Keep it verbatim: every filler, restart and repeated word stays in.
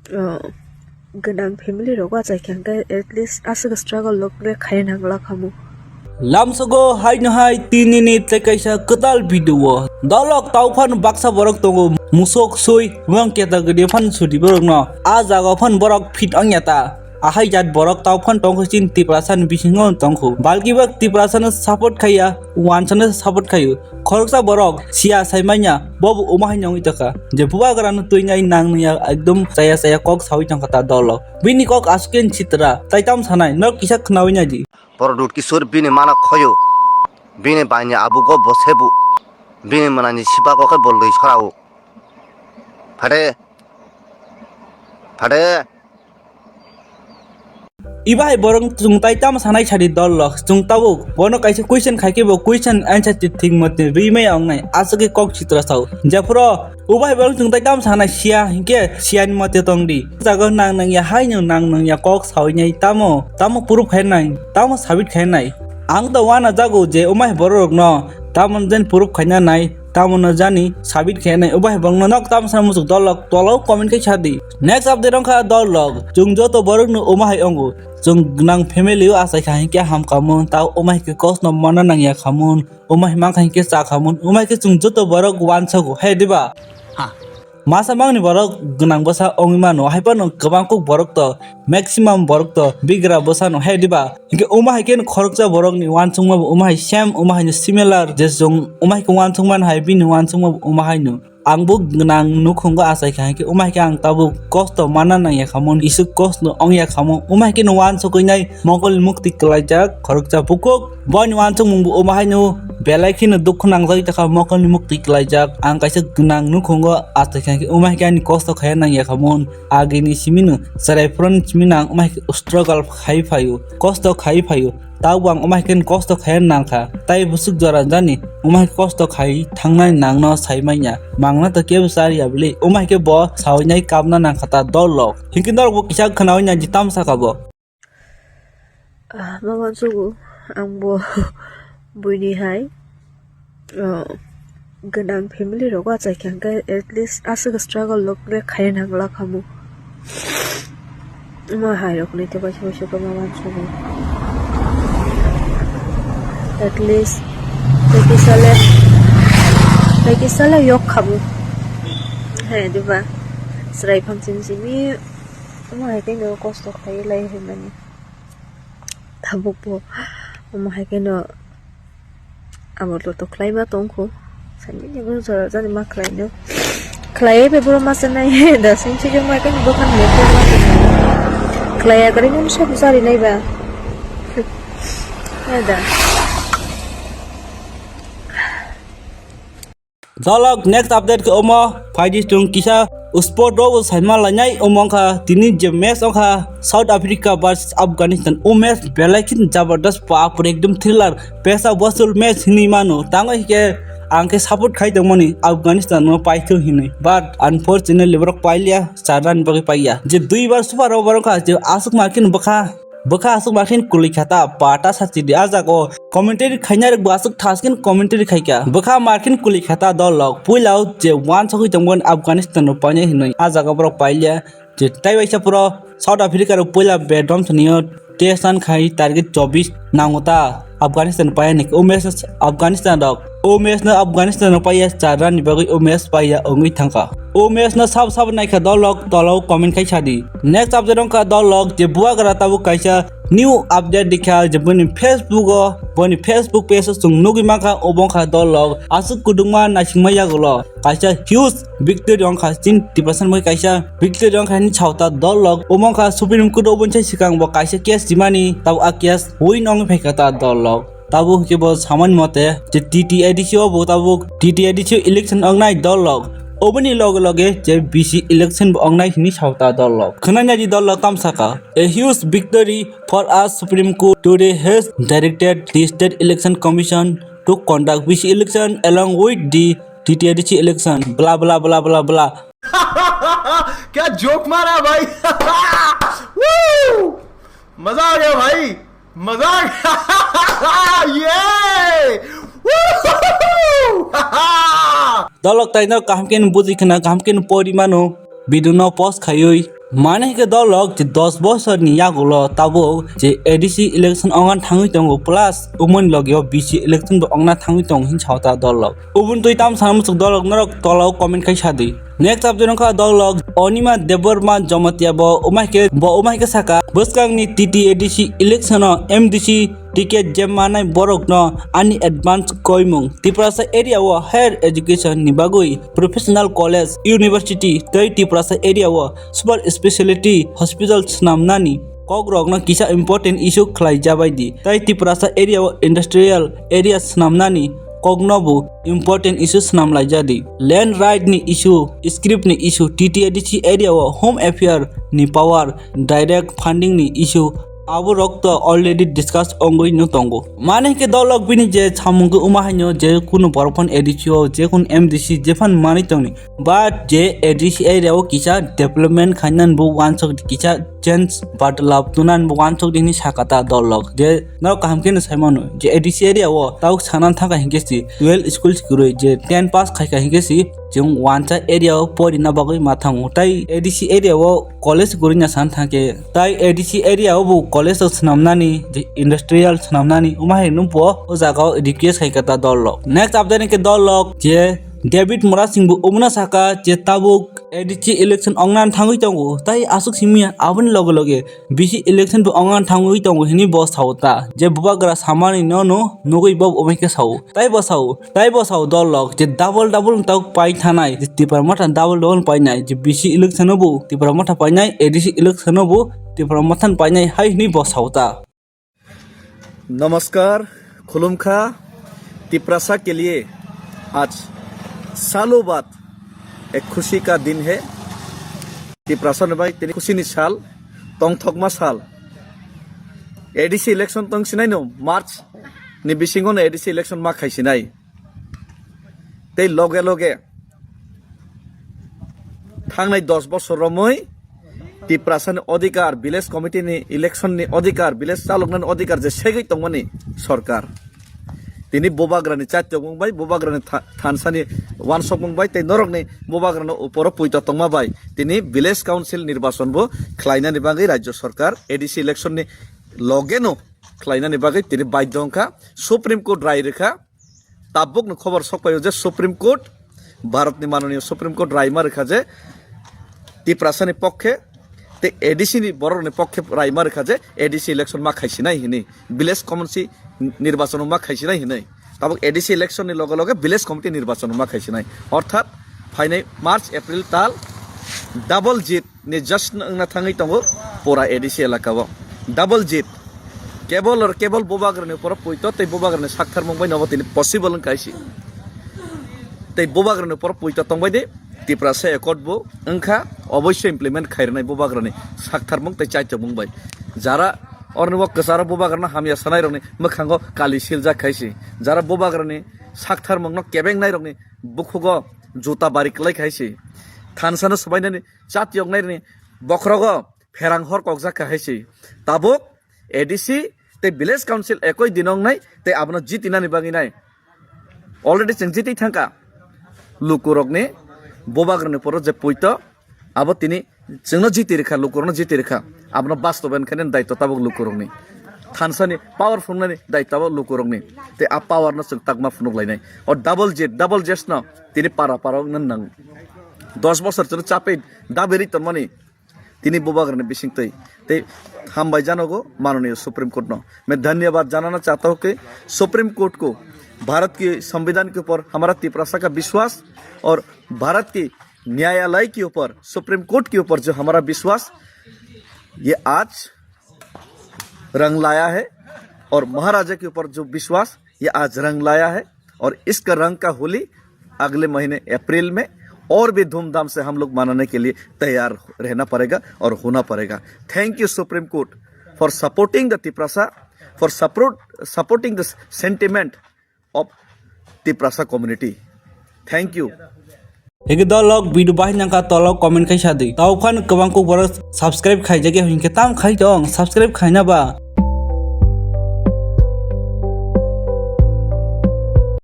Oh, gwnang family rok achai khe hwnkhe at least aswk struggle rok khe khai nang la khamu. Lamsogo haino hai tini ni tei kaisa kwtal video o. Dolok tau phan baksa borok tongo, musok sui wng keta gede phan sudi borok no. A jaga phan borok fit ongya ta. Ahai jat borok tau phan tongkhe chin Tiprasa ni bisingo tongkho. Balki bak Tiprasa no support khaiya, wansa no support khaio. Khoroksa borok siya sai manya, bo bo uma hai nongwi tokha. Je bubagra no twi nai nang nungya ekdom chaya chaya kok sawi tongkha ta dolo. Bini kok aswk khe chitra, tai tam sanai, nok kisa khnawi nai di. Borok dut kisur bini mana khoyo. Bini baini abugo bo sebu. Bini manani sipago khe bo lwi sorao. Phade. Phade. Iba hai borok chwng tai tamo sanai sadi dol lo. Chwng tabuk bono kaisa question khai khe bo question answer ti thik mate rwi maya wngnai. Aswk khe kok chitra sao. Jephuru ubai borok chwng tai tamo sanai siya hinkhe siyani mate tong di. Jaga nang nang ya hai nang nang nang ya kok sawi nai tamo. Tamo proof khai nai. Tamo sabit khai nai. Ang to wana jago je umai borok rok no tamo jen proof khaina nai. Tamo no jani sabit khai nai. Ubai borok no nok tamo sana musuk dol lok tolo comment khai sadi. Next update wngkha dol lok. Chwng joto borok no uma hai ongo. Chwng gwnang family o achai kha hinkhe ham khamun, tao uma hai khe kos no mana nang ya khamun, uma hai mang kha hinkhe cha khamun, uma hai khe chwng joto borok wansago, he diba? Ha. Masa mangni borok gwnang bwsa wngwi mano, hai phano kwbang kuk borok to, maximum borok to bigra bwsa no, he diba? Hinkhe uma hai khe khoroksa borok ni wansukma bo uma hai same, uma hai no similar, je chwng uma hai khe wansukma no hai bini wansukma bo uma hai no. Ang bo gwnang nukhungo achai kha, hinkhe umai khe ang tabuk kosto mana nang ya khamung, isuk kosto ong ya khamung, umai khe no wansugwi nai mokol ni mukti kwlaijak khoroksa bukhuk. Boini wansukmung bo umai haino belai kheno dukhu nangjagwi tongkha mokol ni mukti kwlaijak. Ang kaisa gwnang nukhungo achai kha, hinkhe umai khe ani kosto khaya nang ya khamung, agini simi no chwrai phuruni simi no ang umai khe struggle khai phaio, kosto khai phaio. Tabo ang umai khe kosto khai nang kha. Tai bwswk jora jani umai kosto khai thangnai nangno sai manya. Mangna to kebo chari ya bwle. Umai khe bo sawi nai kapna nang kha ta dol lok. Hinkhe norok bo kisa khnawi nai di tam saka bo. Ah, ma wansugo ang bo buini hai. Oh, gwnang family rok achai khe hwnkhe at least aswk struggle rok le khai nang la khamu. Ma hai rok ni to kaisa kaisa khe ma wansugo. At least tei kisa le, tei kisa le yok khamu. Hai diba? Chwrai phang simi simi ma hai khe no kosto khai lai hai mani. Tabuk bo omo hai khe no abo to to khlai ma tong kho. Sani ni bo jora jani ma khlai no. Khlai bai boro ma sanai da sing sing ma khe bo khan le khlai ma sanai. Khlai ya kare ni sa bu sari nai ba. Ya da. Dalok next update khe omo phaidi chwng kisa sport rogo saima lainai omo wngkha tini je match wngkha South Africa versus Afghanistan. O match belai khe jabardast bapre ekdom thriller pesa wasul match hinwi mano. Tango hike ang khe support khai tongmani Afghanistan no paithu hinwi, but unfortunately borok pailiya, char run bagwi paiya. Je dui bar super over wngkha je aswk ma khe bwkha Bwkha aswk ma khe kwlwi kha ta, pata sa chidi. A jaga o commentary khainai rok bo aswk thas khe commentary khai kha. Bwkha ma khe kwlwi kha ta dol rok. Puila o je wansugwi tongmani Afghanistan rok painai hinwi. A jaga borok pailiya. Je tai waisa puro South Africa rok puila bedroom thani o test an khai target chobbish nango ta. Afghanistan paiya ni o match Afghanistan rok. O match no Afghanistan rok paiya char run ni bagwi o match paiya wngwi thangkha. O match no sab sab naikha dol rok tolo comment khai sadi. Next update wngkha dol rok je bubagra tabuk kaisa new update dikha je boni Facebook o, boni Facebook page o chwng nugwi mankha obo wngkha dol rok aswk kwdwngma naisingma yagulo. Kaisa huge victory wngkha chini Tiprasa ni bagwi kaisa victory wngkha hinwi sao ta dol rok. Omo wngkha Supreme Court o obo ni sai swkang bo kaisa case rimani tabuk a case win wngwi phaikha ta dol rok. Tabuk hwnkhe bo samani mote je T T A D C o bo tabuk T T A D C o election wngnai dol rok. Oboni loge loge je B C election bo wngnai hinwi sao ta dol rok. Khwnai nai di dol rok tam saka. A huge victory for us, Supreme Court today has directed the State Election Commission to conduct B C election along with the T T A D C election. Bla bla bla bla bla. क्या जोक मारा भाई। Woo! मजा आ गया भाई, मजा आ गया। ये। Woo! Dol rok tai no kaham khe no buji khna, kaham khe no pori mano, video no pause khaiwi. Mane hwnkhe dolrok je dos bosorni yagulo tabuk je A D C election ongna thangwi tongo, plus umoni logeo B C election bo ongna thangwi tongo hin sao ta dolrok. Ubun twi tam sana muchuk dolrok norok tolao comment khai sadi. Next update wngkha dolrok Onima Debbarma Jamatia bo umai khe, bo umai khe saka bwskangni T T A D C election o M D C ticket je manai borokno ani advance koimung. Tiprasa area o higher education ni bagwi professional college, university tei Tiprasa area o super speciality hospital swnamnani kokrokno kisa important issue khlai jabai di. Tei Tiprasa area o industrial area swnamnani kokno bo important issue swnam lai jadi. Land right ni issue, script ni issue, T T A D C area o home affair ni power, direct funding ni issue, abo rok to already discuss ongwi no tongo. Mane hwnkhe dolrok bini je samung khe uma haino je kunu borok phan A D C o, je kunu M D C je phan manwi tongni. But je A D C area o kisa development khainani bo wansok di, kisa change badlap tunani bo wansok di hinwi saka ta dolrok. Je norok kaham khe no sai mano je A D C area o tabuk sana thangkha hinkhe si twelve school si kwrwi je ten pass khaikha hinkhe si chwng wansa area o porina bagwi ma thango. Tai A D C area o college kwrwina sana thangkhe, tai A D C area o bo college rok swnamnani, je industrial swnamnani, uma hai nung bo o jaga o request khai kha ta dolrok. Next update hwnkhe dolrok je David Murasing bo umuna saka je tabuk A D C election ongna thangwi tongo, tai aswk simi aboni loge loge B C election bo ongna thangwi tongo hinwi bo sao ta, je bubagra samani no no nugwi bo umai khe sao. Tai bo sao, tai bo sao dolrok je double double tok pai thanai, je Tipra Motha double double painai, je B C election o bo Tipra Motha painai, A D C election o bo Tipra Motha painai hai hinwi bo sao ta. नमस्कार, खुलुमखा। तिप्रासा के लिए आज सालों बाद एक खुशी का दिन है। Tiprasa ni bai tini khusi ni sal, tongthokma sal. A D C election tong sinai no, March ni bisingo no A D C election ma khai sinai. Tei loge loge thangnai dos bosor romwi Tiprasani odhikar, village committee ni election ni odhikar, village chaloknani odhikar je segwi tongmani sorkar, tini bubagrani chaitokmung bai, bubagrani tha-, thansani wansokmung bai tei norokni bubagrani uporo puito tongma bai tini village council nirbachon bo khlainani bagwi rajya sorkar A D C election ni logeno khlainani bagwi tini baidho wngkha, Supreme Court rai rwkha. Tabukni khobor sokpaio je Supreme Court, Bharatni manoniyo Supreme Court raima rwkha je Tiprasani pokkhe tei A D C ni borokni pokkhe raima rwkha je A D C election ma khaisinai hinwi, village committee nirbachon ma khaisinai hinwi. Tabuk A D C election ni loge loge village committee nirbachon ma khaisinai. Orthat phainai March, April tal double jit ni jasn wngna thangwi tongo pura A D C elaka o. Double jit. Kebol or kebol bubagrani uporo puito tei bubagrani saktharmung bai nobo tini possible wngkha hai se. Tei bubagrani uporo puito tongbai di, Tiprasa accord bo wngkha oboisyo implement khairwnai bubagrani saktharmung tei chaitokmung bai. Jara orni o kwcharo bubagrano hamya sanairokni mwkhango kali siljak khai se. Jara bubagrani saktharmungno kebengnai rokni bukhugo juta bari kwlai khai se. Thansano swbainani chatiyoknairokni bokhrogo pherang hor kokjak kha hai se. Tabuk A D C tei village council ekoi din wngnai tei abono jitinani bagwi nai. Already chwng jiti thangkha. Lukurokni bubagrani poro je puito abo tini chwngno jiti rwkha, lukurokno jiti rwkha. Abono bastobayan khainani daitw tabuk lukurokni. Thansani power phunuknani daitw tabuk lukurokni. Tei a power no chwng takma phunuk lainai. O double jet, double jet no tini para para wngna nang. Dos bosor chwngno chapai dabiri tongmani. Tini bubagrani bisingtwi tei hambai janogo manoniyo Supreme Court no. मैं धन्यवाद जनाना चाहता हूँ कि supreme court को भारत के संविधान के ऊपर हमारा तिपरासा का विश्वास और भारत के न्यायालय के ऊपर, सुप्रीम कोर्ट के ऊपर जो हमारा विश्वास, ये आज रंग लाया है और महाराजा के ऊपर जो विश्वास, ये आज रंग लाया है और इसका रंग का होली अगले महीने अप्रैल में और भी धूमधाम से हम लोग मनाने के लिए तैयार रहना पड़ेगा और होना पड़ेगा। Thank you Supreme Court for supporting the Tiprasa, for support, supporting the sentiment of Tiprasa community. Thank you. Hingke dolok video bahai nangka tolok comment khai sadi. Tau phan kwbang kok borok subscribe khaijak ya hingke tam khai tong subscribe khaina ba.